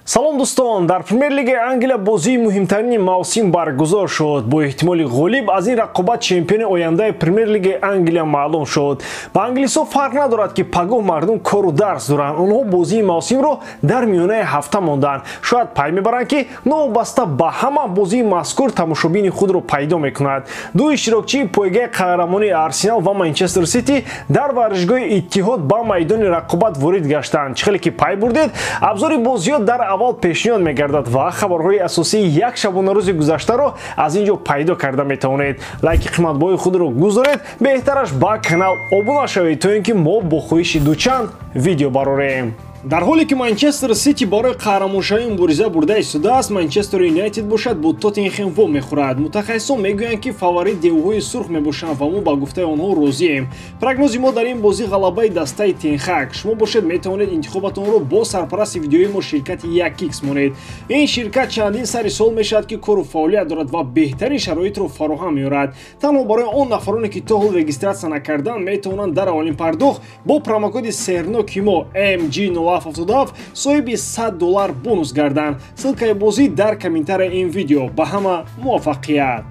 Салом, дӯстон! Дар Премер-лигаи Англия бозии муҳимтарини мавсим баргузор шуд. Бо эҳтимоли ғолиб аз ин рақобат чемпиони ояндаи Премер-лигаи Англия маълум шуд. Ба англисҳо фарқ надорад, ки пагоҳ мардум кору дарс доранд. Онҳо бозии мавсимро дар миёнаи ҳафта монданд. Шояд пай мебаранд, ки новобаста ба ҳама бозии мазкур тамошобини худро пайдо мекунад. Ду иштирокчии пойгаи қаҳрамонии, Арсенал ва Манчестер Сити, дар варзишгоҳи Иттиҳод ба майдони рақобат ворид гаштанд. Чӣ хеле ки пай бурдед, абзори бозиҳо дар аввал пешниҳод мегардад ва хабарҳои асосии як шабонарӯзи гузаштаро аз ин ҷо пайдо карда метавонед. Лайки қиматбоҳои худро гузоред, беҳтараш ба канал обуна шавед, то ин ки мо бо хоҳиши дучанд видео барорем. Дар ҳоле ки Манчестер Сити барои қаҳрамоншавӣ мубориза бурда истодааст, Манчестер Юнайтед бошад, бо Тоттенхем вомехӯрад. Мутахассисон мегӯянд, ки фаворит девҳои сурх мебошанд ва мо ба гуфтаи онҳо розием. Прогнози мо дар ин бозӣ ғалабаи дастаи Тенхак. Шумо бошед, метавонед интихобатонро бо сарпарасти видеои мо, ширкати 1X, монед. Ин ширкат чандин сари сол мешавад, ки кору фаъолият дорад ва беҳтарин шароитро фароҳам меорад. Танҳо барои он нафароне, ки то ҳол регистратсия накарданд, метавонанд дар аввалин пардохт бо промокоди серноки мо MG 0777 соҳиби 100 доллар бонус гарданд. Ссылкаи бозӣ дар комментарияи ин видео. Ба ҳама муваффақият!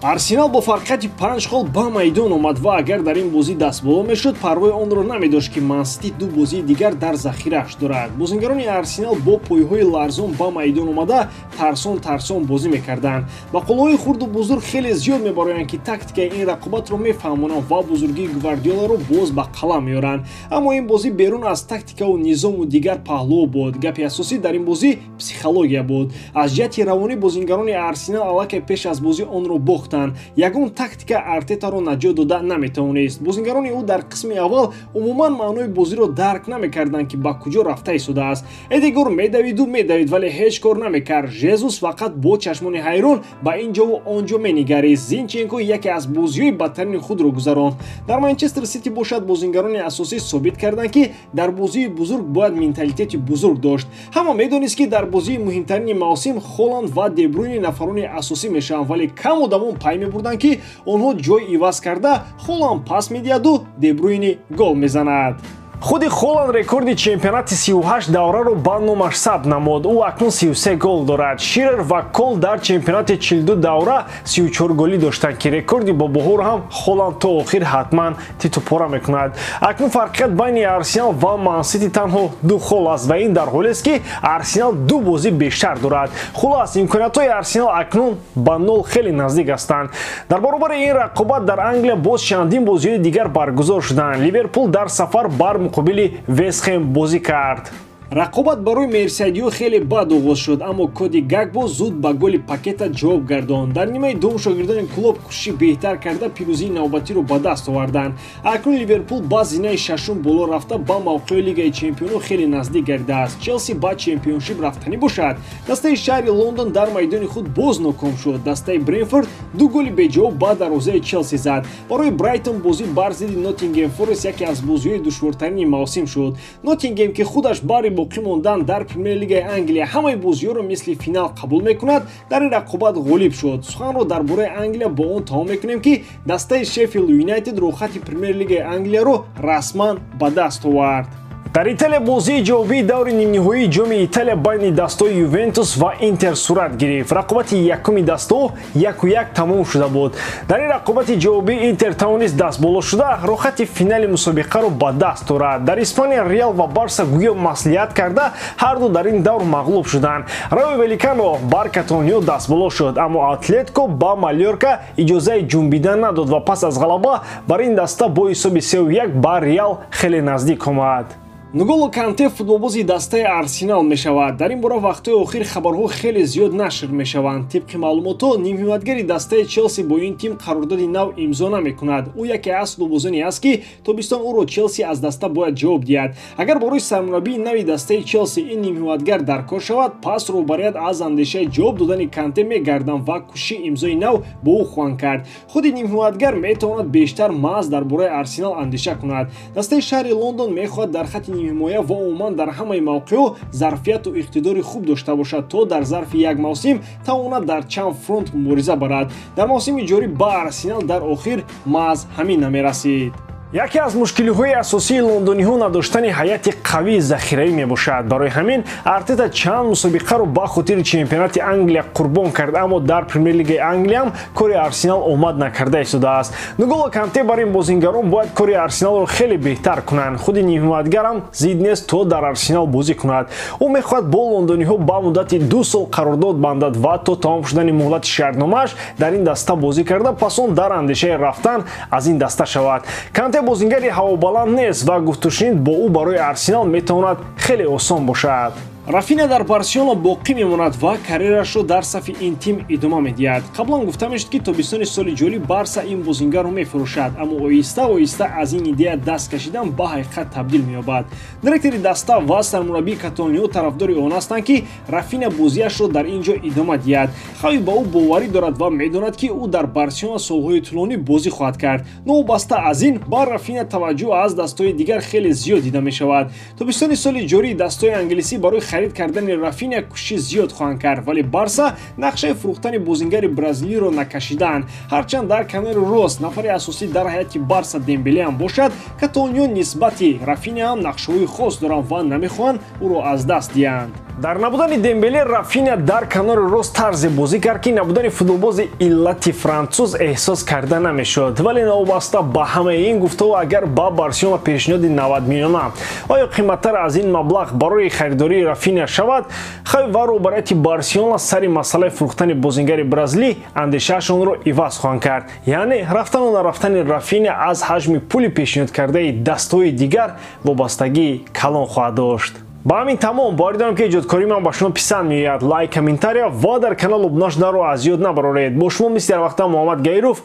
Арсенал бо фарқияти 5 хол ба майдон омад ва агар дар ин бозӣ дастболо мешуд, парвои онро намедошт, ки Мансити ду бозии дигар дар захирааш дорад. Бозингарони Арсенал бо пойҳои ларзон ба майдон омада, тарсон тарсон бозӣ мекарданд. Мақолаҳои хурду бузург хеле зиёд мебароянд, ки тактикаи ин рақобатро мефаҳмонанд ва бузургии Гвардиоларо боз ба қалам меоранд. Аммо ин бозӣ берун аз тактикаву низому дигар паҳлуҳо буд. Гапи асосӣ дар ин бозӣ психология буд. Аз ҷиҳати равонӣ бозингарони Арсенал аллакай пеш аз бозӣ онро бохтанд. Ягон тактика Артетаро наҷот дода наметавонист. Бозингарони ӯ дар қисми аввал умуман маънои бозиро дарк намекарданд, ки ба куҷо рафта истодааст. Эдегор медавиду медавид, вале ҳеҷ кор намекард. Жезус фақат бо чашмони ҳайрон ба ин ҷову он ҷо менигарист. Зинченко яке аз бозиҳои бадтарини худро гузаронд. Дар Манчестер Сити бошад, бозингарони асосӣ собит карданд, ки дар бозии бузург бояд менталитети бузург дошт. Ҳама медонист, ки дар бозии муҳимтарини мавсим Холанд ва Дебруйни нафарони асосӣ мешаванд, вале кам одамон пай мебурданд, ки онҳо ҷой иваз карда, Холанд пас медиҳаду Дебруйни гол мезанад. Худи Холанд рекорди чемпионати 38 давраро ба номаш сабт намуд. Ӯ акнун 33 гол дорад. Ширер ва Кол дар чемпионати 42 давра 34 голӣ доштанд, ки рекорди бобоҳоро ҳам Холанд то охир ҳатман титупора мекунад. Акнун фарқият байни Арсенал ва Мансити танҳо 2 хол аст ва ин дар ҳолест, ки Арсенал ду бозӣ бештар дорад. Хулос, имкониятҳои Арсенал акнун ба нол хеле наздик ҳастанд. Дар баробари ин рақобат дар Англия боз чандин бозиҳои дигар баргузор шуданд. Ливерпул дар сафар бар муқобили Вестхем бозӣ кард. Рақобат барои мерсайдиҳо хеле бад оғоз шуд, аммо Коди Гакбо зуд ба голи Пакета ҷавоб гардонд. Дар нимаи дуввум шогирдони Клоп кӯшиши беҳтар карда, пирӯзии навбатиро ба даст оварданд. Акнун Ливерпул ба зинаи шашум боло рафта, ба мавқеи Лигаи чемпионҳо хеле наздик гардидааст. Челси ба чемпионшип рафтанӣ бошад, дастаи шаҳри Лондон дар майдони худ боз ноком шуд. Дастаи Бренфорд ду голи беҷавоб ба дарвозаи Челси зад. Барои Брайтон бозӣ бар зидди Ноттингем Форест яке аз бозиҳои душвортарини мавсим шуд. Ноттингем, ки худаш бари боқӣ мондан дар Премер-лигаи Англия ҳамаи бозиҳоро мисли финал қабул мекунад, дар ин рақобат ғолиб шуд. Суханро дар бораи Англия бо он тамом мекунем, ки дастаи Шеффилд Юнайтед роҳхати Премер-лигаи Англияро расман ба даст овард. Дар Италия бозии ҷавобии даври нимниҳоии Ҷоми Италия байни дастҳои Ювентус ва Интер сурат гирифт. Рақобати якуми дастҳо 1-1 тамом шуда буд. Дар ин рақобати ҷавобӣ Интер тавонист дастболо шуда, роҳхати финали мусобиқаро ба даст орад. Дар Испания Реал ва Барса гӯё маслиҳат карда, ҳарду дар ин давр мағлуб шуданд. Райо Валикано бар каталониё дастболо шуд, аммо Атлетико ба Малёрка иҷозаи ҷунбидан надод ва пас аз ғалаба бар ин даста бо ҳисоби 3-1 ба Реал хеле наздик омад. Нголо Канте футболбози дастаи Арсенал мешавад. Дар ин бора вақтҳои охир хабарҳо хеле зиёд нашр мешаванд. Тибқи маълумотҳо, нимҳимоятгари дастаи Челси бо ин тим қарордоди нав имзо намекунад. Ӯ яке аз футболбозоне аст, ки тобистон ӯро Челси аз даста бояд ҷавоб диҳад. Агар барои сармураббии нави дастаи Челси ин нимҳимоятгар дар кор шавад, пас роҳбарият аз андешаи ҷавоб додани Канте мегарданд ва кӯшиши имзои нав бо ӯ хоҳанд кард. Худи нимҳимоятгар метавонад бештар маҳз дар бораи Арсенал андеша кунад. Дастаи шаҳри Лондон мехоҳад дар хати нимҳимоя ва умуман дар ҳамаи мавқеъҳо зарфияту иқтидори хуб дошта бошад, то дар зарфи як мавсим тавонад дар чанд фронт мубориза барад. Дар мавсими ҷорӣ ба Арсенал дар охир маҳз ҳамин намерасид. Яке аз мушкилиҳои асосии лондониҳо надоштани ҳайати қавии захираӣ мебошад. Барои ҳамин Артета чанд мусобиқаро ба хотири чемпионати Англия қурбон кард, аммо дар Премер-лигаи Англиям кори Арсенал омад накарда истодааст. Нголо Канте бар ин бозингарон бояд кори Арсеналро хеле беҳтар кунанд. Худи нимҳимоятгарам зид нест то дар Арсенал бозӣ кунад. Ӯ мехоҳад бо лондониҳо ба муддати 2 сол қарордод бандад ва то тамом шудани муҳлати шартномааш дар ин даста бозӣ карда, пас он дар андешаи рафтан аз ин даста шавад. Канте бозингари ҳавобаланд нест ва гуфтушунид бо ӯ барои Арсенал метавонад хеле осон бошад. Рафиня дар Барселона боқӣ мемонад ва карьерашро дар сафи ин тим идома медиҳад. Қаблан гуфта мешуд, ки тобистони соли ҷорӣ Барса ин бозингарро мефурӯшад, аммо оҳиста оҳиста аз ин идея даст кашидан ба ҳақиқат табдил меёбад. Директори даста ва сармураббии каталониҳо тарафдори он ҳастанд, ки Рафиня бозиашро дар ин ҷо идома диҳад. Хави ба ӯ боварӣ дорад ва медонад, ки ӯ дар Барселона солҳои тӯлонӣ бозӣ хоҳад кард. Новобаста аз ин, ба Рафиня таваҷҷӯҳ аз дастҳои дигар хеле зиёд дида мешавад. Тобистони соли ҷорӣ дастҳои англисӣ барои харид кардани Рафиня кӯшиши зиёд хоҳанд кард, вале Барса нақшаи фурӯхтани бозингари бразилиро накашидаанд. Ҳарчанд дар канори рост нафари асосӣ дар ҳайати Барса Дембеле ҳам бошад, каталониё нисбати Рафиня ҳам нақшаҳои хос доранд ва намехоҳанд ӯро аз даст диҳанд. Дар набудани Дембеле Рафиня дар канори рост тарзе бозӣ кард, ки набудани футболбози иллати француз эҳсос карда намешуд. Вале новобаста ба ҳамаи ин гуфтаҳо, агар ба Барселона пешниҳоди 90 миллиона ва ё қиматтар аз ин маблағ барои харидории Рафиня шавад, Хави ва роҳбарияти Барселона сари масъалаи фурӯхтани бозингари бразилӣ андешаашонро иваз хоҳанд кард. Яъне рафтану нарафтани Рафиня аз ҳаҷми пули пешниҳодкардаи дастҳои дигар вобастагии калон хоҳад дошт. Ба ҳамин тамом. Боварӣ дорам, ки эҷодкории ман ба шумо писанд меояд. Лайк, комментария ва дар канал обуна шуданро аз ёд набароред. Бо шумо мисли ҳар вақта Муҳаммад Гаиров.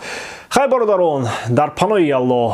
Хайр, бародарон, дар паноҳи Аллоҳ.